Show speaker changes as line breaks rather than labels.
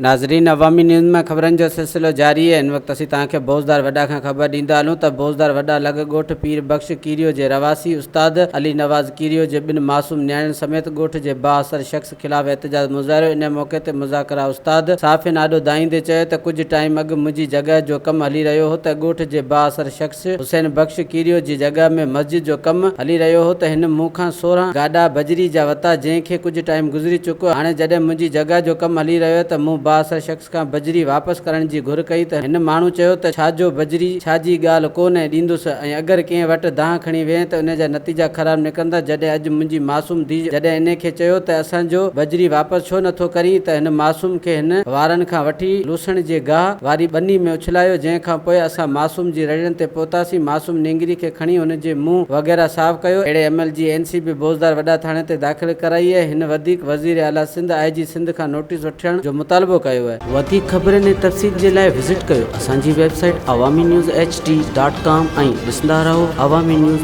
ناظرين عوامي نيوز مان خبرن جو سلسلو جاري آهي هن وقت اسين توهان کي بوزدار وڏا کان خبر ڏيندا هلون ته بوزدار وڏا لڳ ڳوٺ پير بخش ڪيريو جي رهواسي استاد علي نواز ڪيريو جي ٻن معصوم نياڻين سميت ڳوٺ جي بااثر شخص خلاف احتجاج مظاهرو ان موقعي تي مذاڪرا استاد صحافين آڏو دانهيندي چيو ته ڪجهه ٽائيم اڳ منهنجي جڳهه جو ڪم هلي رهيو هو ته ڳوٺ جي بااثر شخص حسين بخش ڪيريو جي جڳهه ۾ مسجد جو ڪم هلي رهيو هو ته هن مون کان 16 گاڏا بجري جا وتا جنهن کي ڪجهه ٽائيم گذري چڪو هاڻي جڏهن منهنجي جڳهه جو ڪم هلي رهيو ته مون بااثر شخص کان بجري واپس ڪرڻ جي گهر ڪئي ته هن ماڻهو چيو ته ڇا جو بجري ڇا جي ڳالهه ڪو نه ڏيندس ۽ اگر ڪنهن وٽ دانهن کڻي وئين ته ان جا نتيجا خراب نڪرندا جڏهن اڄ منهنجي معصوم ڌيء جڏهن انهي کي چيو ته اسان جو بجري واپس ڇو نٿو ڪرين ته هن معصوم کي هن وارن کان وٺي لوسڻ جي گاهه واري ٻني ۾ اڇلايو جنهن کان پوء اسان معصوم جي رڙين تي پهتاسين معصوم نينگري کي کڻي هن جي منهن وغيره صاف ڪيو اهڙي عمل جي اين سي بي بوزدار وڏا ٿاڻي تي داخل ڪرائي ۽ هن وڌيڪ وزير اعليٰ سنڌ آء جي سنڌ کان نوٽيس وٺڻ جو مطالبو ڪيو. وڌيڪ خبرن ۽ تفصيل جي لاء وزٽ ڪيو اسان جي website Awami news H D dot com ۽ ڏسندا رهو عوامي نيوز.